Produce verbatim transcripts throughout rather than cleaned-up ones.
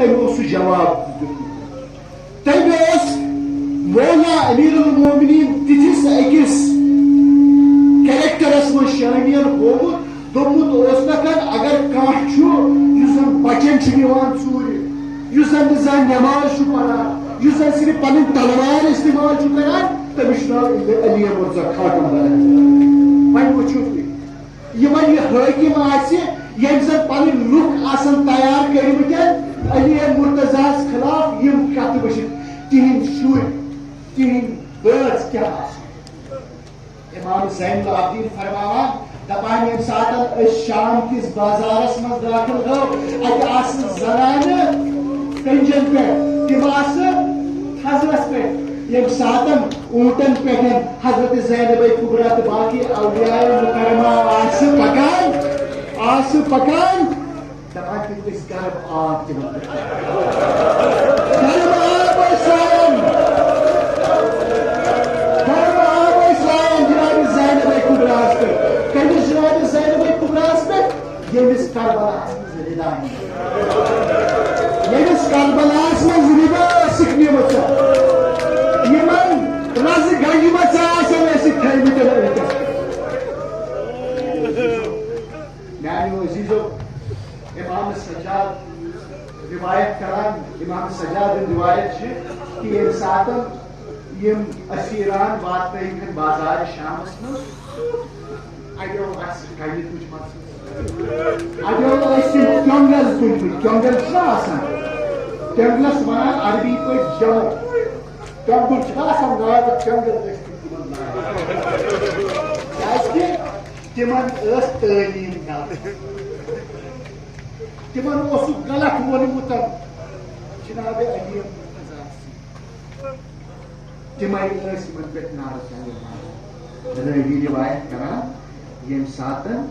تٔمۍ اوس سُہ جواب دیُتمُت۔ تٔمۍ اوس مولا امیر المومنین تِتھِس أکِس کریکٹرس منٛز شٲمِل ہوومُت، دوٚپمُت اوس نکھن، اگر کانٛہہ چھُ یُس زن بچن چھُ نِوان ژوٗرِ، یُس زن نہٕ زانٛہہ نٮ۪ماز چھُ پران، یُس زن صرف پنٕنۍ تلوار استعمال چھُ کران، تٔمِس چھُ ناو علی مرزا خاتم بنان۔ وۄنۍ وٕچھِو تُہۍ، یِمن یہِ حٲکِم آسہِ، ییٚمۍ زن پنٕنۍ لُکھ آسن تیار کٔرمٕتۍ علی مرتضیٰ ہس خلاف، یِم کتھٕ وٕچھِتھ تِہنٛدۍ شُرۍ، تِہنٛدۍ بٲژ کیٛاہ آسن۔ امام زین العابدین فرماوان، دپان، ییٚمہِ ساتن أسۍ شام کِس بازارس منٛز دٲخل گوٚو، اتہِ آسہٕ زنانہٕ کنجن پٮ۪ٹھ، تِم آسہٕ تھزرس پٮ۪ٹھ۔ ییٚمہِ ساتن اوٗنٹن پٮ۪ٹھ حضرت زینب کبریٰ تہٕ باقی اولیاء مکرمہ آسہٕ پکان، آسہٕ پکان، دپان تِم ٲسۍ گرم آب تِمن پٮ۪ٹھ۔ گرم آب ٲسۍ لایان، گرم آب ٲسۍ لایان جناب زینب کبریٰ ہس پٮ۪ٹھ۔ کٔمِس جناب زینب کبریٰ ہس پٮ۪ٹھ؟ ییٚمِس کربلاہس منٛز ردا، ییٚمِس کربلاہس منٛز ردا ٲسٕکھ نِمٕژ، یِمن رزٕ گنجہِ منٛز آسن ٲسٕکھ تھٲومٕتۍ أکِس۔ میانیو عزیزو، امام سجاد روایت کران، امام سجاد روایت چھِ کہ ییٚمہِ ساتن یِم اسیران واتنٲیِکھ بازار شامس منٛز، اَڑیو آسہِ کنہِ تُجمژٕ، اَڑیو ٲسۍ یِم کیوٚنٛگل تُلمٕتۍ، کیوٚنٛگل چھُنہ آسان، کیوٚنٛگلس ونان عربی پٲٹھۍ جمل، کیوٚنٛگُل چھُنہ آسان ناو، کیوٚنٛگل ٲسۍ تِم تِمن ونان۔ کیازِ کہِ تِمن ٲس تعلیٖم غلط، تِمن اوسُکھ غلط ووٚنمُت جناب علی مرتضیٰ۔ تِمے ٲسۍ یِمن پٮ۪ٹھ نعرٕ تھاوان۔ راوی روایت کران، ییٚمہِ ساتن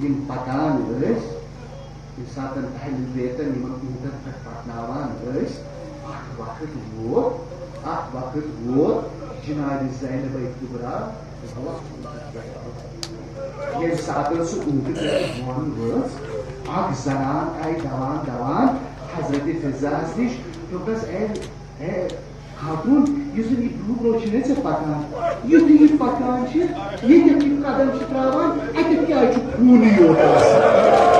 یِم پکان ٲسۍ، ییٚمہِ ساتن اہل بیتن یِمن اوٗنٹن پٮ۪ٹھ پکناوان ٲسۍ، اکھ وقت ووت، اکھ وقت ووت، جناب زینب کبریٰ ییٚمہِ ساتہٕ سُہ اوٗنٹہٕ پٮ۪ٹھ بۄن وٲژ، اکھ زنان آیہِ دوان دوان حضرت فضہ ہس نِش، دوٚپنس، "اے، اے خاتوٗن، یُس زن یہِ برٛونٛہہ برٛونٛہہ چھُنہ ژےٚ پکان، یُتھُے یہِ پکان چھِ، ییٚتٮ۪تھ یہِ قدم چھِ ترٛاوان، اَتٮ۪تھ کیٛازِ چھُ خوٗنٕے یوت آسان؟"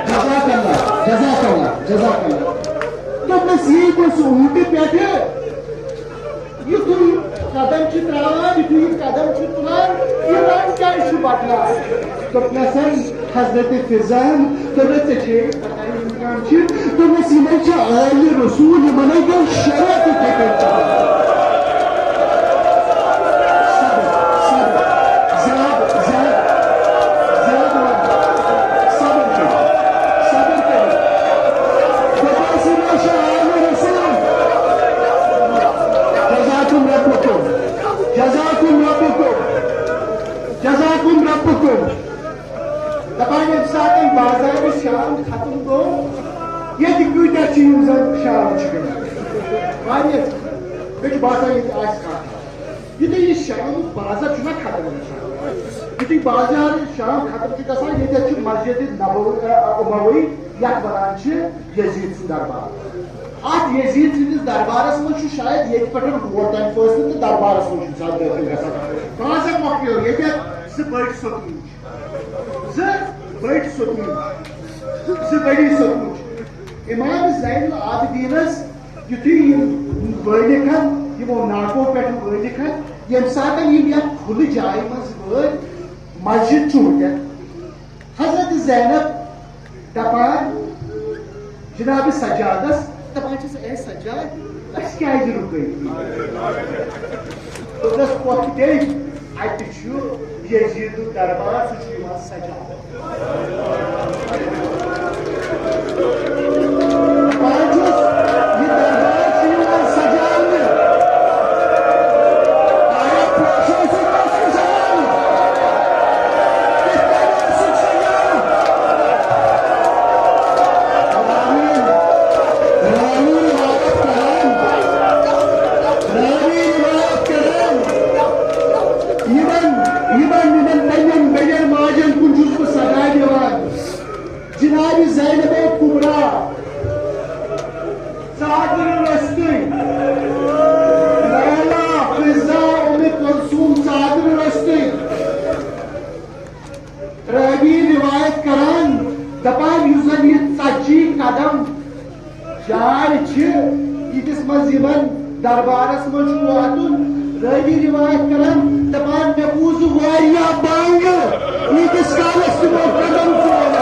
جزاک اللہ، جزاک اللہ، جزاک اللہ۔ دوٚپنَس، یی گوٚو سُہ اوٗنٹہِ پٮ۪ٹھٕ، یُتھُے قدم چھِ ترٛاوان، یُتھُے یہِ قدم چھِ تُلان، یہِ رنٛگ کیٛازِ چھُ بدلان؟ دوٚپنَسَن، حضرت فضہ ہن دوٚپنَس، ژےٚ چھے پتہ یِم کم چھِ؟ دوٚپنَس، یِمَے چھِ آلِ رسول، یِمَنے گوٚو شرع تِتھَے کٔنۍ چلان۔ صبر، صبر، زیادٕ، زیادٕ، زیادٕ وَن۔ صبر کٔرِو، صبر کٔرِو۔ دوٚپنَس، یِمَے چھِ آلِ رسول۔ جزاکم ربکم، جزاکم ربکم، جزاکم ربکم۔ دپان ییٚمہِ ساتہٕ بازارِ شام ختم گوٚو، ییٚتہِ کۭتیاہ چھِ یِم زن شام چھِ گٔمٕتۍ؟ واریاہ چھِ۔ مےٚ چھُ باسان ییٚتہِ آسہِ کانٛہہ۔ یُتھُے یہِ شامُک بازار چھُنہ ختم گژھان، یُتھُے بازار شام ختم چھُ گژھان، ییٚتٮ۪تھ چھِ مسجد نبوی، ا، اموی، یتھ ونان چھِ یزید سُنٛد دربار۔ اتھ یزید سٕنٛدِس دربارس منٛز چھُ شاید ییٚتہِ پٮ۪ٹھ روڈ تام فٲصلہٕ تہٕ دربارس منٛز چھُ انسان دٲخل گژھان۔ بازر مۄکلیو، ییٚتٮ۪تھ زٕ بٔڑۍ ستوٗن چھِ۔ زٕ بٔڑۍ ستوٗن، زٕ بٔڑۍ ستوٗن چھِ۔ امام زین العابدینس یُتھُے یِم وٲلِکھ ہن، یِمو ناکو پٮ۪ٹھ وٲلِکھ ہن، ییٚمہِ ساتہٕ یِم یتھ کھُلہٕ جایہِ منٛز وٲتۍ، مسجد چھُ وٕنکٮ۪ن۔ حضرت زینب دپان جناب سجادس، دپان چھس، "اے سجاد، أسۍ کیازِ رُکٲوۍ؟ دوٚپنس، پۄپھٕ بیٚنہِ، اتہِ چھُ یزیدُک دربار، سُہ چھُ یِوان سجاونہٕ۔" دپان چھُس، یہِ دربار چھُ یِوان سجاونہٕ۔ آیا پوشو سۭتۍ اوسُکھ سجاوُن؟ کِتھ پٲٹھۍ اوسُکھ سجاوُن؟ زینب کبریٰ، ژادرِ روٚستُے۔ لیلا، فضہ، ام کلثوم، ژادرِ روٚستُے۔ رٲوی روایت کران، دپان، یُس زن یہِ ژتجی قدم جاے چھِ، ییٖتِس منٛز یِمن دربارس منٛز چھُ واتُن۔ رٲوی روایت کران، دپان، مےٚ بوٗز واریاہ بانگہٕ، ییٖتِس کالس تِمو قدم ژور۔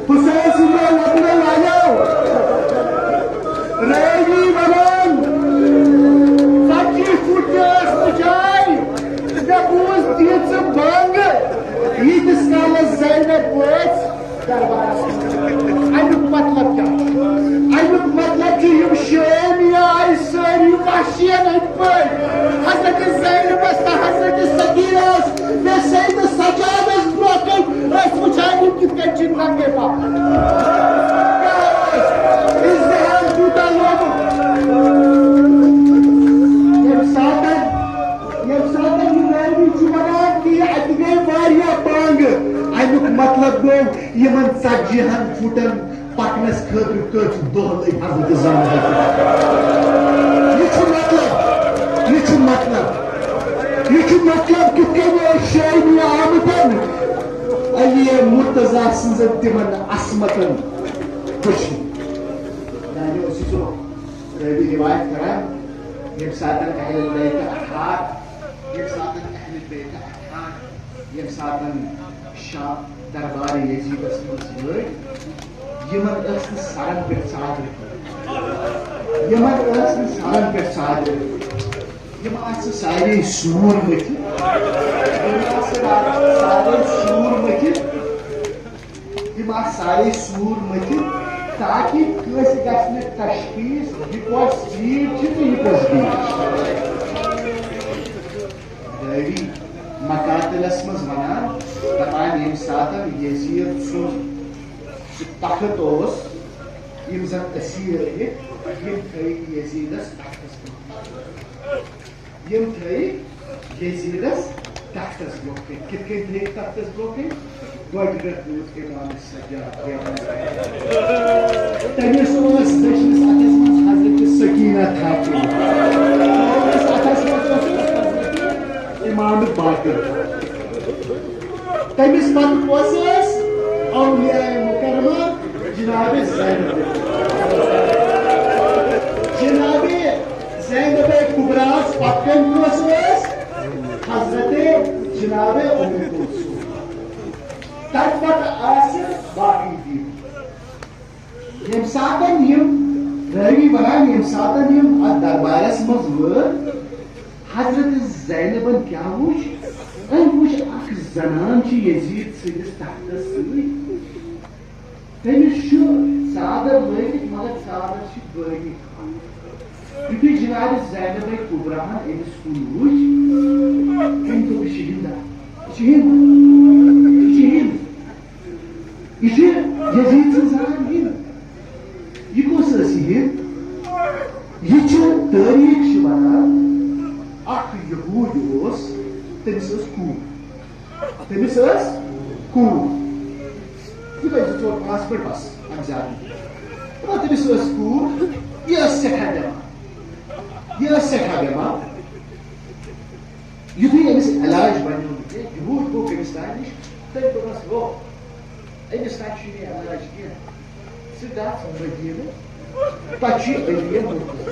حسین سٕنٛدیو وطنہٕ والٮ۪و، رٲوی ونان، ژتجی فُٹ تہِ ٲس نہٕ جاے، مےٚ بوٗز تیٖژٕ بانگہٕ، ییٖتِس کالس زینب وٲژ دربارس منٛز۔ اَمیُک مطلب کیٛاہ چھُ؟ اَمیُک مطلب چھُ، یِم شٲمی آیہِ سٲری وحشین أنٛدۍ پٔکۍ۔ حضرت زینبس تہٕ حضرت سکینہس، بیٚیہِ سید سجادس برٛونٛہہ کَنہِ ٲسۍ وٕچھان، یِم کِتھ کٔنۍ چھِ ننگے پکان۔ ازدحام کوٗتاہ لوٚگ۔ ییٚمہِ ساتہٕ، ییٚمہِ ساتہٕ یہِ رٲوی چھُ وَنان کہِ یہِ اَتہِ گٔے واریاہ بانگہٕ، اَمیُک مطلب گوٚو، یِمن ژتجی ہن فُٹن پکنس خٲطرٕ کٔژ دۄہ لٔگۍ حضرت زینبس؟ یہِ چھُ مطلب، یہِ چھُ مطلب، یہِ چھُ مطلب، کِتھ کٔنۍ ٲسۍ شٲمی آمٕتن علی مرتضی سٕنٛزن تِمن عصمتن خوشی۔ یعنی اوس یہِ سُہ رٲوی روایت کران، ییٚمہِ ساتہٕ اہل بیت اطہار، ییٚمہِ ساتہٕ اہل بیت اطہار، ییٚمہِ ساتہٕ شاہ دربار یزیدس منٛز وٲتۍ، یِمن ٲس نہٕ سرن پٮ۪ٹھ ژادر کینٛہہ۔ یِمن ٲس نہٕ سرن پٮ۪ٹھ ژادر۔ یِم آسہٕ سارے سوٗر مٔتھِتھ۔ یِم آسہٕ سارے سوٗر مٔتھِتھ۔ یِم آسہٕ سارے سوٗر مٔتھِتھ، تاکہِ کٲنٛسہِ گژھِ نہٕ تشخیٖص، یہِ کۄس چیٖز چھِ تہٕ یہِ کۄس چیٖز چھِ۔ ڈایری مقاتلس منٛز ونان، دپان، ییٚمہِ ساتہٕ یزید سُنٛد سُہ تخت اوس، یِم زن اسیٖر أنِتھ، یِم تھٲوۍ یزیدس تختس پٮ۪ٹھ۔ یِم تھٲوۍ یزیدس تختس برٛونٛہہ کَنہِ۔ کِتھ کٔنۍ تھٲوِکھ تختس برٛونٛہہ کَنہِ؟ گۄڈٕ رٮ۪تھ روٗد امام سجاد بیٚہوان۔ تٔمِس اوس دٔچھنِس اَتھس منٛز حضرت سکینہ تھپھ۔ کھوورِس اَتھس منٛز اوس حضرت امام باقر۔ تٔمِس پتہٕ کۄس ٲس؟ اولیاء مکرمہ جناب زینب۔ جناب زینب کبریٰ ہس پتہٕ کَنہِ کۄس ٲس؟ حضرت جناب ام کلثوم۔ تَمہِ پتہٕ آسہِ باقٕے تہِ۔ ییٚمہِ ساتَن یِم رٲوی وَنان، ییٚمہِ ساتَن یِم اَتھ دربارَس منٛز وٲتۍ، حضرت زینبَن کیٛاہ وُچھ؟ أمۍ وُچھ، اَکھ زنان چھِ یزید سٕنٛدِس تختَس سۭتۍ۔ تٔمِس چھُ ژادر لٲگِتھ، مگر ژادر چھِ بٲگی تھاوٕنۍ۔ یُتھُے جناب زینب کبریٰ ہن أمِس کُن وُچھ، أمۍ دوٚپ، "یہِ چھِ ہِندا، یہِ چھِ ہِندا، یہِ چھِ ہِندا۔" یہِ چھِ یزید سٕنٛز زنان ہِنٛد۔ یہِ کۄس ٲس یہِ ہِنٛد؟ یہِ چھِ، تٲریٖخ چھِ وَنان، اَکھ یہوٗد اوس، تٔمِس ٲس کوٗر۔ تٔمِس ٲس کوٗر۔ یِمَے زٕ ژور پانٛژھ پٲٹھۍ بَس، اَمہِ زیادٕ نہٕ۔ دَپان تٔمِس ٲس کوٗر، یہِ ٲس سٮ۪ٹھاہ بٮ۪مار۔ یہِ ٲس سٮ۪ٹھاہ بٮ۪مار۔ یُتھُے أمِس علاج بنیو نہٕ کینٛہہ، یہوٗد گوٚو کٔمِس تام نِش، تٔمۍ دوٚپنَس، "ہو، أمِس تام چھُنہٕ یہِ علاج کینٛہہ۔ ژٕ گژھ مدیٖنہٕ، تَتہِ چھُ علی مرتضیٰ۔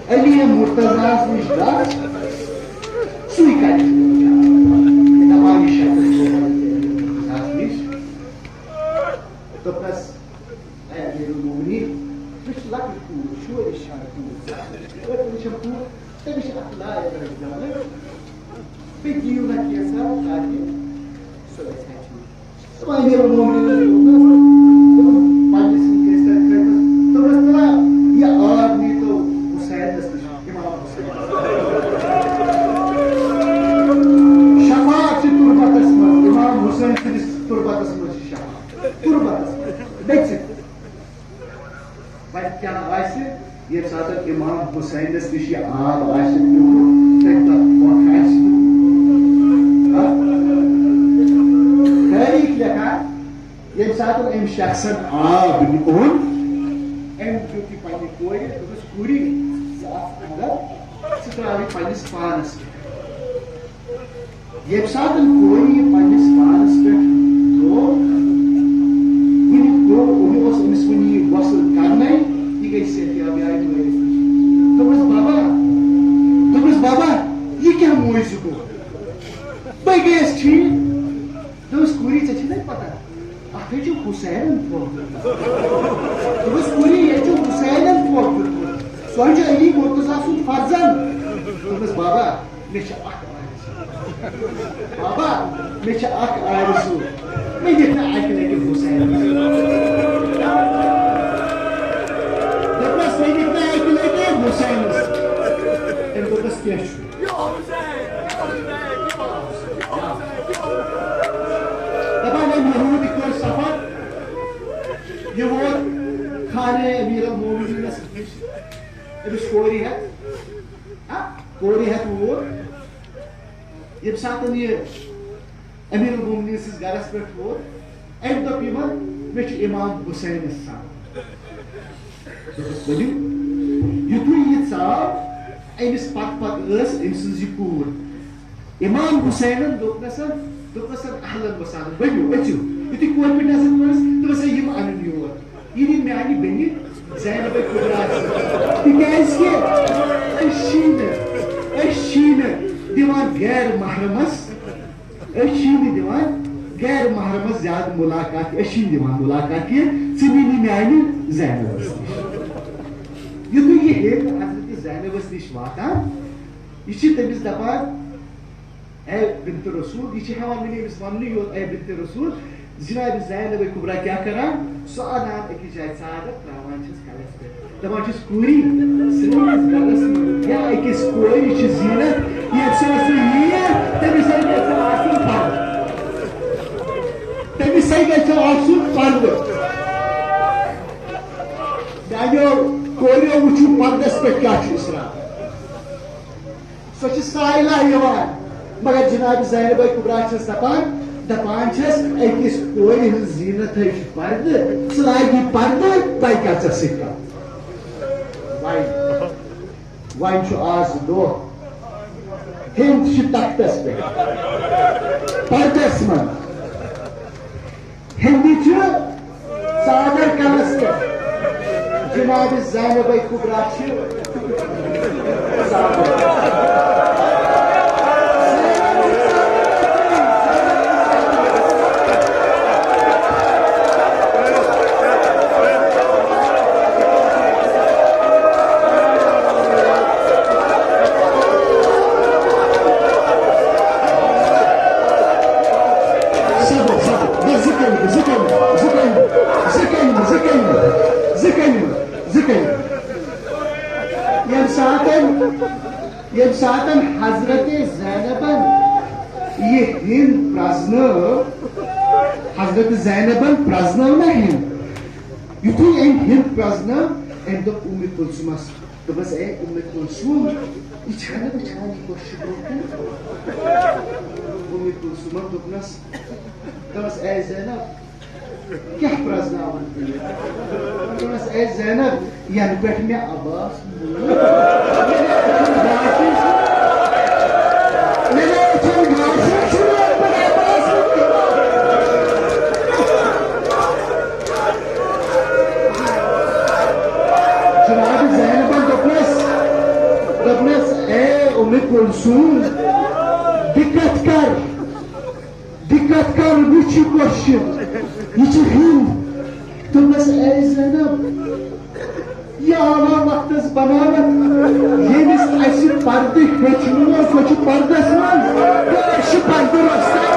علی مرتضیٰ ہَس نِش گژھ، سُے کَرِ ژےٚ علاج۔" دَپان یہِ شخص گوٚو حضرت علی مرتضیٰ ہَس نِش۔ دوٚپنَس، اے امیر المومنین، مےٚ چھِ لۄکٕٹ کوٗر، شورِش چھانہٕ کوٗر۔ لۄکٕٹ چھَم کوٗر، تٔمِس چھِ اَکھ لا علاج دَوا۔ بیٚیہِ دِیِو نہ کینٛژھا تاکہِ سۄ گژھِ ہا ٹھیٖک۔ تہٕ وۄنۍ امیر المومنین دوٚپنَس، دوٚپُن، پنٛنِس یِم کیسہِ تَتہِ کٔرمٕژ، دوٚپنَس، کیٛاہ آسہِ، ییٚمہِ ساتہٕ امام حسینس نِش یہِ آب آسہِ پیوٚمُت، تَمہِ دۄہ پھۄکھ آسہِ۔ ہا؟ تٲریٖخ لیکھان، ییٚمہِ ساتہٕ أمۍ شخصن آب اوٚن، أمۍ دیُت یہِ پننہِ کورِ، دوٚپُس، "کوٗری، ژٕ اَژھ اندر، ژٕ ترٛاو یہِ پننِس پانس پٮ۪ٹھ۔" ییٚمہِ ساتہٕ کورِ یہِ پننِس پانس پٮ۪ٹھ ترٛوو، وُنہِ گوٚو، وُنہِ اوس أمِس وُنہِ یہِ غسل کرنے، یہِ گٔے صحتیاب، یہِ آیہِ مٲرِتھ۔ دوٚپمَس، "بابا"، دوٚپمَس، "بابا، یہِ کیٛاہ موزِ گوٚو؟ بہٕ گٔیَس ٹھیٖک۔" دوٚپمَس، "کوٗری، ژےٚ چھےٚ نا پتہ؟ اَتھ ہے چھُ حسینن پھۄکھ دیُتمُت۔" دوٚپمَس، "کوٗری، ییٚتہِ چھُ حسینن پھۄکھ دیُتمُت۔ سُہ ہے چھُ علی مرتضیٰ سُنٛد فرزند۔" دوٚپمَس، "بابا، مےٚ چھِ اکھ آرزو۔ بابا، مےٚ چھِ اکھ آرزو۔ مےٚ دِکھ نا اَکہِ لَٹہِ حسینس۔ دوٚپمَس، مےٚ دِکھ نا اَکہِ لَٹہِ حسینس۔" تٔمۍ دوٚپمَس، "کیٛاہ چھُ؟" دَپان، أمۍ یہوٗدۍ کٔر سفر۔ یہِ ووت خانہ امیر المومنینس نِش۔ أمِس کورِ ہٮ۪تھ، ہا؟ کورِ ہٮ۪تھ ووت۔ ییٚمہِ ساتہٕ یہِ امیر المومنین سٕنٛدِس گرس پٮ۪ٹھ ووت، أمۍ دوٚپ یِمن، "مےٚ چھُ امام حسینس سان۔" دوٚپُس، "ؤلِو۔" یُتھُے یہِ ژاو، أمِس پتہٕ پتہٕ ٲس أمۍ سٕنٛز یہِ کوٗر۔ امام حسینن دوٚپنس، دوٚپنس، "اہلن و سہلن، ؤلِو، أژِو۔" یُتھُے کورِ پٮ۪ٹھ نظر ترٲوٕس، دوٚپنس، "ہے، یِم انُن یور۔ یہِ نِن میانہِ بیٚنہِ زینب کبریٰ سۭتۍ۔ تِکیٛازِ کہِ أسۍ چھی نہٕ، أسۍ چھی نہٕ دِوان غیر محرمس، أسۍ چھی نہٕ دِوان غیر محرمس زیادٕ ملاقات، أسۍ چھی نہٕ دِوان ملاقات کینٛہہ، ژٕ نِن یہِ میانہِ زینبس نِش۔" یُتھُے یہِ ہیٚرِ حضرت زینبس نِش واتان، یہِ چھِ تٔمِس دَپان، "اے بنت رسول"، یہِ چھِ ہٮ۪وان وۄنۍ أمِس وَننہٕ یوت، "اے بنت رسول"، جناب زینب کبریٰ کیٛاہ کران؟ سُہ اَنان أکِس جایہِ ژادر، ترٛاوان چھِس کَلَس پٮ۪ٹھ۔ دَپان چھِس، "کوٗری، سٲنِس گَرَس منٛز یا أکِس کورِ چھِ زیٖنت، ییٚمہِ ساتہٕ سُہ یِیہِ، تٔمِس سۭتۍ گژھِ آسُن پَردٕ۔ تٔمِس سۭتۍ گژھِ آسُن پَردٕ۔" میٛانیو کوریو، وٕچھِو پَردَس پٮ۪ٹھ کیٛاہ چھُ اِسراف۔ سۄ چھِ سایلہ یِوان، مگر جناب زینب کبریٰ چھَس دَپان، دَپان چھَس، "أکِس کورِ ہٕنٛز زیٖنت ہے چھُ پردٕ، ژٕ لاگہِ پردٕ، تۄہہِ کیٛاہ ژےٚ سۭتۍ کَرُن؟" وۄنۍ، وۄنۍ چھُ آز دۄہ ہِنٛد چھِ تختس پٮ۪ٹھ، پردس منٛز۔ ہِنٛدِ چھِ ژادر کلس پٮ۪ٹھ۔ جناب زینب کبریٰ چھِ ژادر۔ صبر، صبر۔ نہ، زٕ کلمہٕ، زٕ کلمہٕ، زٕ کلمہٕ، زٕ کلمہٕ، زٕ کلمہٕ، زٕ کلمہٕ، زٕ کلمہٕ۔ ییٚمہِ ساتَن، ییٚمہِ ساتَن حضرت زینبن یہِ ہِنٛد پرٛزنٲو، حضرت زینبن پرٛزنٲو نہ ہِنٛد، یُتھُے أمۍ ہِنٛد پرٛزنٲو، أمۍ دوٚپ اُمِ کلثومس، دوٚپمَس، "اے اُمِ کلثوم، یہِ چھَنہٕ وٕچھان، یہِ کۄس چھِ برٛونٛہہ کَنہِ؟" اُمِ کلثومَن دوٚپنَس، دوٚپمَس، "اے زینب، کیٛاہ پرٛزناوَن بہٕ یہِ؟" دوٚپمَس، "اے زینب، یَنہٕ پٮ۪ٹھ مےٚ عباس موٗد، مےٚ نَے أچھَن گاشہِ چھُ، مےٚ نَے أچھَن گاشہِ چھُ یَنہٕ پٮ۪ٹھ عباس موٗد۔" جناب زینبن دوٚپنس، دوٚپنس، "اے اُمِ کلثوم، دِقت کر، دِقت کر، وٕچھ یہِ کۄس چھِ، یہِ چھِ ہِنٛد۔" دوٚپنس، "اے زینب، یہِ آوا وقتس بناوتھ، ییٚمِس اسہِ پردٕ ہیٚچھنوو، سُہ چھُ پردس منٛز، تہٕ أسۍ چھِ پردٕ رۄستہ۔"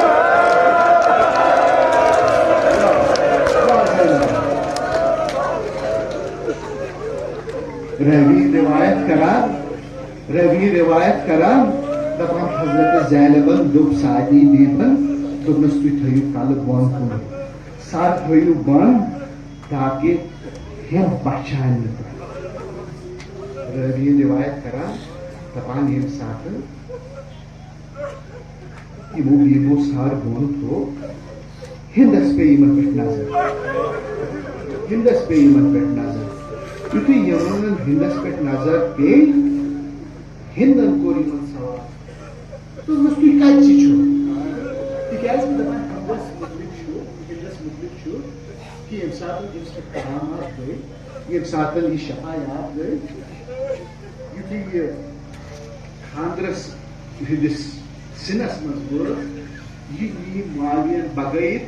راوی روایت کران، راوی روایت کران، دپان حضرت زینبن دوٚپ سعدی بیبن، دوٚپنس، "تُہۍ تھٲیِو کلہٕ بۄن کُن، سر تھٲیِو بۄن، تاکہِ ہیٚمۍ پہچان نہٕ تۄہہِ۔ رٲوی ہٕنٛدۍ رِوایت کران، دَپان، ییٚمہِ ساتہٕ یِمو بیٖبو سار بۄن تھوٚو، ہِندَس پیٚیہِ یِمَن پٮ۪ٹھ نظر۔ ہِندَس پیٚیہِ یِمَن پٮ۪ٹھ نظر۔ یُتھُے یِمَن ہِندَس پٮ۪ٹھ نظر پیٚیہِ، ہِندَن کوٚر یِمَن سوال۔ دوٚپمَس، "تُہۍ کَتہِ چھِ چھِو؟" تِکیٛازِ بہٕ دَپان، ہِندَس مُتعلِق چھُ، ہِندَس مُتعلِق چھُ کہِ ییٚمہِ ساتہٕ أمِس پٮ۪ٹھ کرامات گٔے، ییٚمہِ ساتہٕ یہِ شفایات گٔے، یُتھُے یہِ خانٛدرَس ہٕنٛدِس سِنَس منٛز وٲژ، یہِ یی معاویَن بغٲیِتھ۔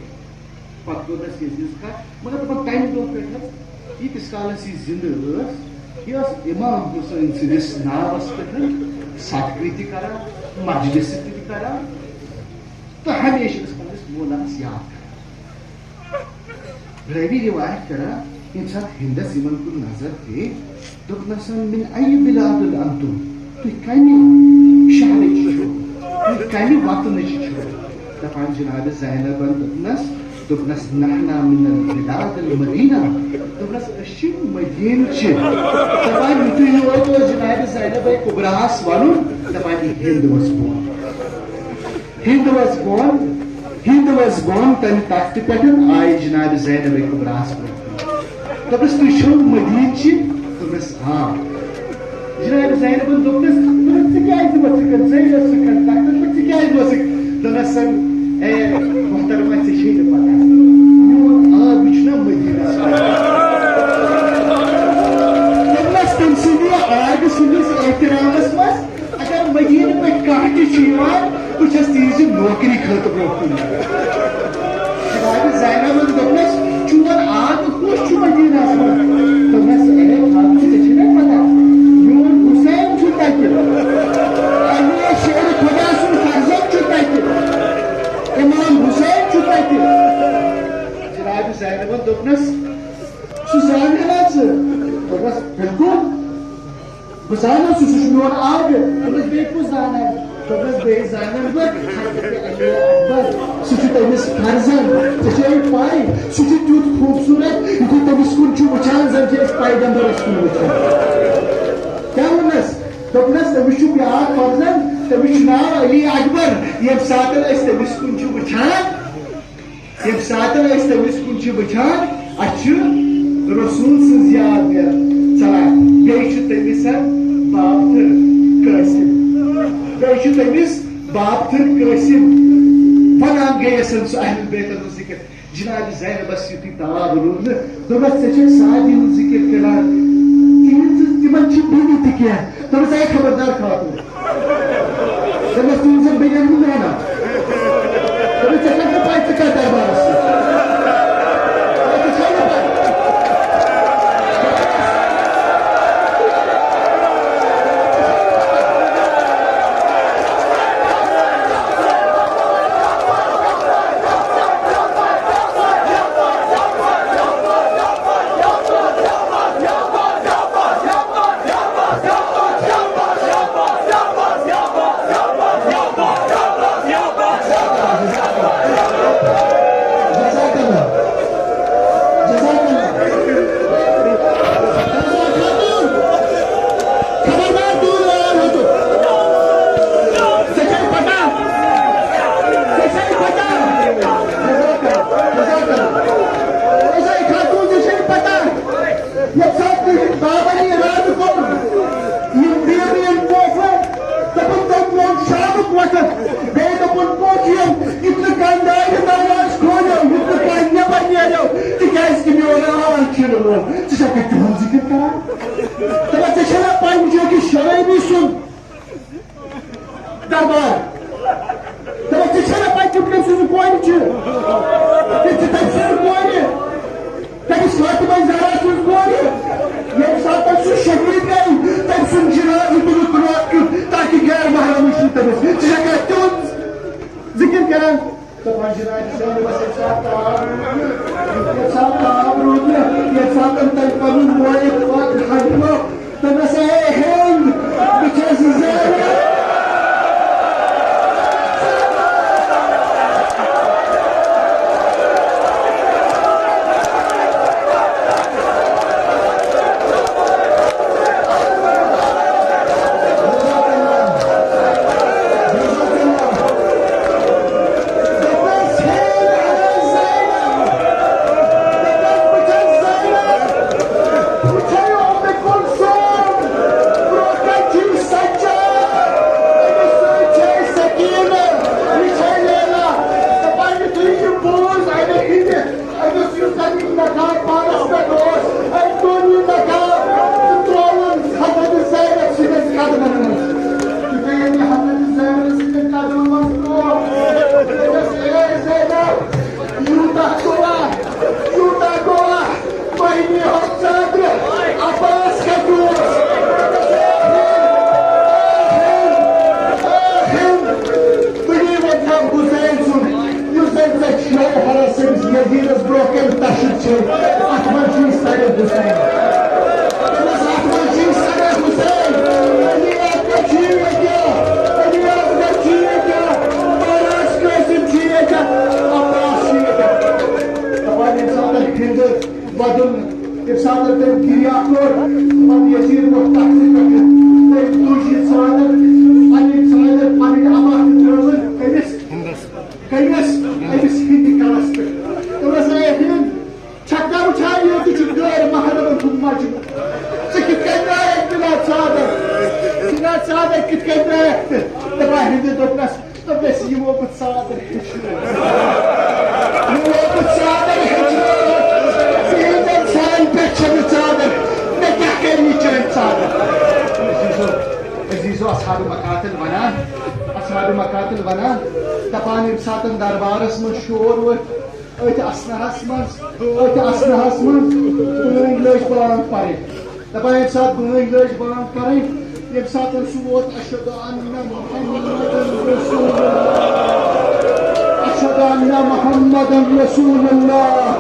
پتہٕ کوٚرنس یزیز کتھ، مگر دپان تمہِ دۄہ پٮ۪ٹھ حظ، ییٖتِس کالس یہِ زندٕ ٲس، یہِ ٲس امام حسین سٕنٛدِس ناوس پٮ۪ٹھ صدقہٕ تہِ کران، مجلس تہِ کران، تہٕ ہمیشہِ ٲس پننِس مولاہس یاد کران۔ رٲوی روایت کران، ییٚمہِ ساتہٕ ہندس یِمن کُن نظر پیٚیہِ، دوٚپنَس، "من أي بلاد أنتم؟" تُہۍ کَمہِ شہرٕکۍ چھِو؟ تُہۍ کَمہِ وطنٕکۍ چھِو؟ دَپان جناب زینبن دوٚپنَس، دوٚپنَس، "نحن من البلاد المدینہ۔" دوٚپنَس، "أسۍ چھِ مدیٖنہٕ چہِ۔" دَپان یُتھُے یوت اوس جناب زینب کُبراہَس وَنُن، دَپان یہِ ہِنٛد اوس بۄن۔ ہِنٛد ؤژھ بۄن، ہِنٛد ؤژھ بۄن، تَمہِ تختہٕ پٮ۪ٹھ آیہِ جناب زینب کُبراہَس برٛونٛہہ۔ دوٚپنَس، "تُہۍ چھِو مدیٖنہٕ چہِ؟" دوٚپنَس، "آ۔" جناب زینبَن دوٚپنَس، دوٚپنَس، "ژٕ کیٛازِ ؤژھٕکھ؟ ژٕے ٲسٕکھ تَتھ پٮ۪ٹھ، ژٕ کیٛازِ ؤژھٕکھ؟" دوٚپنَس، "اے محترمہ، ژےٚ چھے نہٕ پَتہ، میون آب چھُنہ مدیٖنَس منٛز۔" دوٚپنَس، تٔمۍ سٕنٛدِ آبہٕ سٕنٛدِس احترامَس منٛز اگر مدیٖنہٕ پٮ۪ٹھ کانٛہہ تہِ چھُ یِوان، بہٕ چھَس تِہنٛزِ نوکری خٲطرٕ برٛونٛہہ کُن۔ جناب زینبن دوٚپنَس، "چون آب کُس چھُ مدیٖنہس منٛز؟" دوٚپنَس، "اے خاتون، ژےٚ چھے نہ پتہ، میون حسین چھُ تَتہِ۔ علی شیر خدا سُنٛد فرزند چھُ تَتہِ۔ امام حسین چھُ تَتہِ۔" جناب زینبن دوٚپنَس، "سُہ زانہٕ نا ژٕ؟" دوٚپنَس، "بِلکُل۔" بہٕ زانان سُہ، سُہ چھُ میون آبہِ۔ دوٚپمَس، "بیٚیہِ کُس زانان؟" دوٚپمَس، "بیٚیہِ زانان بہٕ حضرت علی اکبر۔ سُہ چھُ تٔمِس فرزند۔ ژےٚ چھےٚ پَے، سُہ چھُ تیُتھ خوٗبصوٗرت، یُتھُے تٔمِس کُن چھُ وٕچھان، زَن چھِ أسۍ پیغمبرَس کُن وٕچھان۔" کیٛاہ ووٚننَس؟ دوٚپنَس، "تٔمِس چھُ بیٛاکھ فرزند، تٔمِس چھُ ناو علی اکبر۔ ییٚمہِ ساتہٕ أسۍ تٔمِس کُن چھِ وٕچھان، ییٚمہِ ساتہٕ أسۍ تٔمِس کُن چھِ وٕچھان، اَسہِ چھُ رسول سٕنٛز یاد نیران۔ ژلان۔ بیٚیہِ چھُ تٔمِس بابتھٕر قٲسِم۔ بیٚیہِ چھُ تٔمِس بابتھٕر قٲسِم۔ وَنان گٔیَس سُہ اہل بیتَن ہُنٛد ذِکر۔ جناب زینبَس یُتھُے تاب روٗد نہٕ، دوٚپمَس، "ژےٚ چھَکھ سادی ہُنٛد ذِکر کران۔ تِہِنٛز، تِمَن چھِ بیٚنہِ تہِ کینٛہہ۔" دوٚپمَس، "اے خبردار خاتوٗن۔" دوٚپمَس، "تُہۍ یِم زَن بیٚیہِ أنِو مےٚ نا۔" دوٚپمَس، "ژےٚ چھَکھ نہٕ پَے ژٕ کَتھ دربارَس سۭتۍ۔ ژےٚ چھَے نہٕ پَے۔" ییٚمہِ ساتہٕ تُہٕنٛدۍ بابن یہِ اِرادٕ کوٚر، یِم بیٚیہِ یِم پوپھٕ، دوٚپُن، تٔمۍ ووٚن شامُک وقت، بیٚیہِ دوٚپُن، پوٚز یِم، یِم نہٕ کانٛہہ دارِ دروازٕ کھولو، یِم نہٕ کانٛہہ نٮ۪بر نیرو، تِکیٛازِ کہِ میون آل چھُنہٕ وول۔ ژٕ چھکھ تِہُنٛد ذِکِر کران؟ دَپان، ژےٚ چھےٚ نا پَے، وٕچھو کہِ شرٲبی سُنٛد دربار۔ دَپان، ژےٚ چھےٚ نا پَے، تِم کٔمۍ سٕنٛزٕ کورِ چھِ؟ تِم چھِ تٔمۍ سٕنٛزٕ کورِ۔ تٔمِس فاطمہ زہرا سٕنٛز کورِ۔ ییٚمہِ ساتہٕ تٔمۍ سُنٛد شہیٖد گٔے، تٔمۍ سُنٛد جنازٕ تُلُکھ راتھ کیُتھ، تاکہِ غیر محرم وٕچھِ نہٕ تٔمِس۔ ژٕ چھَکھ اَتہِ تِہُنٛد ذِکِر کران؟ دَپان، جناب، ییٚمہِ ساتہٕ تاب روٗد نہٕ، ییٚمہِ ساتہٕ تٔمۍ پَنُن مٲلِک پاک حلیمہ تٔمِس آیے ہیوٚن، بہٕ چھَس زینب۔ دوٚپمَس، "اَتھ منٛز چھُے صدر حسین، علی اکبر چھُے ییٚتہِ، علی اکبر چھُے ییٚتہِ، مہراز قاسم چھُے ییٚتہِ، عباس چھُے ییٚتہِ۔" دَپان ییٚمہِ ساتہٕ ہِندٕ وَدُن، ییٚمہِ ساتہٕ تٔمۍ گِریٛاہ کوٚر، پَتہٕ یزیٖد ووٚتھ تَتھ پٮ۪ٹھ، تٔمۍ تُج یہِ ژادر، پَنٕنۍ ژادر، پَنٕنۍ عبا تہِ ترٛٲوٕن أمِس، کٔمِس؟ أمِس ہِندِ کَلَس پٮ۪ٹھ۔ دوٚپمَس، "اے ہِند، چھَکھ نا وٕچھان، ییٚتہِ چھُ غٲر محرمَن ہُنٛد مَجمہٕ۔ ژٕ کِتھ کٔنۍ درٛایَکھ بِنا ژادر؟ بِنا ژادر کِتھ کٔنۍ درٛایَکھ ژٕ؟" دَپان ہِندِ دوٚپنَس، دوٚپنَس، "یِمو بہٕ ژادر ہیٚچھنٲو۔ یِمو بہٕ ژادر ہیٚچھنٲو۔ تِہِنٛدٮ۪ن سَرَن پٮ۪ٹھ چھَنہٕ ژادر۔ مےٚ کیٛاہ کَرِ یہِ چٲنۍ ژادر؟" عزیٖزو، عزیٖزو، اصحاب مقاتل وَنان، اصحاب مقاتل وَنان، دَپان ییٚمہِ ساتَن دربارَس منٛز شور ووٚتھ، أتھۍ اثناہس منٛز، أتھۍ اثناہس منٛز بٲنۍ لٔج بانگ پرٕنۍ۔ دپان ییٚمہِ ساتہٕ بٲنۍ لٔج بانگ پرٕنۍ، ییٚمہِ ساتہٕ سُہ ووت، "اشہد ان محمد رسول اللہ، اشہد ان محمد رسول اللہ۔"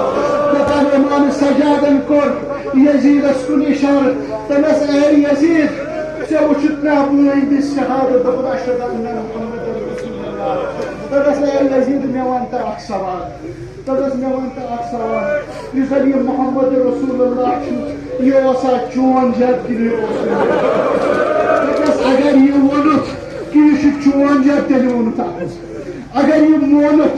دپان امام سجادن کوٚر یزیدس کُن اشارٕ، دوٚپنس، "اے یزید، ژےٚ وُچھُتھ نا بٲنۍ دِژ شہادت؟" دوٚپُن، "اشہد ان محمد رسول اللہ۔" دوٚپنس، "اے یزید، مےٚ وَن تہٕ اکھ سوال۔" تَتَس مےٚ وَن تہٕ اَکھ سوال، یُس زَن یہِ محمد رسول اللہ چھُ، یہِ اوسا چون جد کِنہٕ یہِ اوس نہٕ؟ دوٚپنَس، اگر یہِ ووٚنُتھ کہِ یہِ چھُ چون جد، تیٚلہِ ووٚنُتھ اَتھ منٛز۔ اگر یہِ مونُتھ،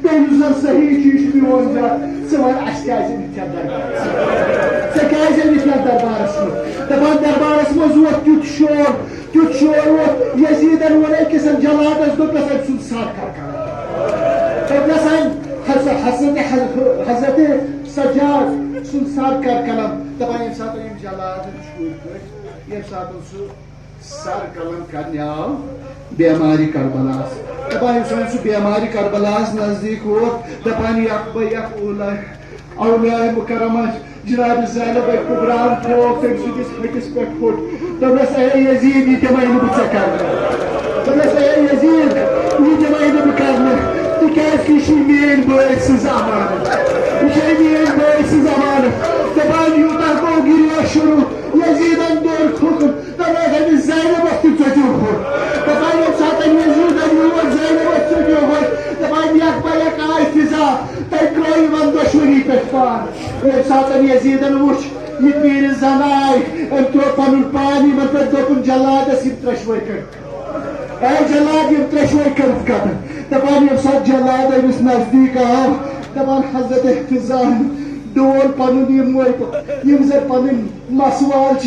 تیٚلہِ یُس زَن صحیح چھُ، یہِ چھُ میون جد، ژٕ وَن اَسہِ کیٛازِ أنِتھ یَتھ دربارَس منٛز؟ ژےٚ کیٛازِ أنِتھ یَتھ دربارَس منٛز؟ دَپان دربارَس منٛز ووت تیُتھ شور، تیُتھ شور ووت، یزیدن ووٚن أکِس جلادس، دوٚپنس، "أمۍ سُنٛد سر کر قلم۔" دوٚپنس، "أمۍ حض-، حضرت، حض-، حضرت سجاد سُنٛد سر کر قلم۔" دپان ییٚمہِ ساتہٕ أمۍ جلادن چھُرۍ کٔڑۍ، ییٚمہِ ساتہٕ سُہ سر قلم کرنہِ آو بیمارِ کربلاہس، دپان ییٚمہِ ساتہٕ سُہ بیمارِ کربلاہس نزدیٖک ووت، دپان، یک بہ یک اولہ اولیا مکرمہ جناب زینب کبرا تھوو تٔمۍ سٕنٛدِس ۂٹِس پٮ۪ٹھ پھوٚٹ۔ دوٚپنَس، "اے یزید، یہِ دِمَے نہٕ بہٕ ژےٚ کرنہٕ۔" دوٚپنَس، "اے یزید، یہِ دِمَے نہٕ بہٕ کرنہٕ، تِکیٛازِ کہِ یہِ چھُے میٛٲنۍ بٲے سٕنٛز امانت۔ یہِ چھے میٛٲنۍ بٲے سٕنٛز امانت۔" دَپان، یوٗتاہ گوٚو گِریوس شروٗع، یزیدَن دوٚر تھوٚکُن۔ دَپان، أمِس زینبَس تہِ ژٔٹِو ہوٚٹ۔ دَپان، ییٚمہِ ساتہٕ یزیدَن یور زینبَس ژٔٹِو ہوٚٹ، دَپان، یک بہ یک آے فضا، تَتہِ ترٛٲو یِمَن دۄشوٕنی پٮ۪ٹھ پان۔ ییٚمہِ ساتہٕ یزیدن وُچھ، یہِ پیٖرِ زنان آیہِ، أمۍ ترٛوو پنُن پان یِمن پٮ۪ٹھ، دوٚپُن، "جلادس یِم ترٛٮ۪شوَے کٔرۍ۔ اے جلاد، یِم ترٛٮ۪شوَے کٔرِتھ قتل۔" دَپان، ییٚمہِ ساتہٕ جلاد أمِس نزدیٖک آو، دَپان، حضرت احتضان ڈول پنُن یِم وٲتۍ، یِم زَن پنٕنۍ مسوال چھِ۔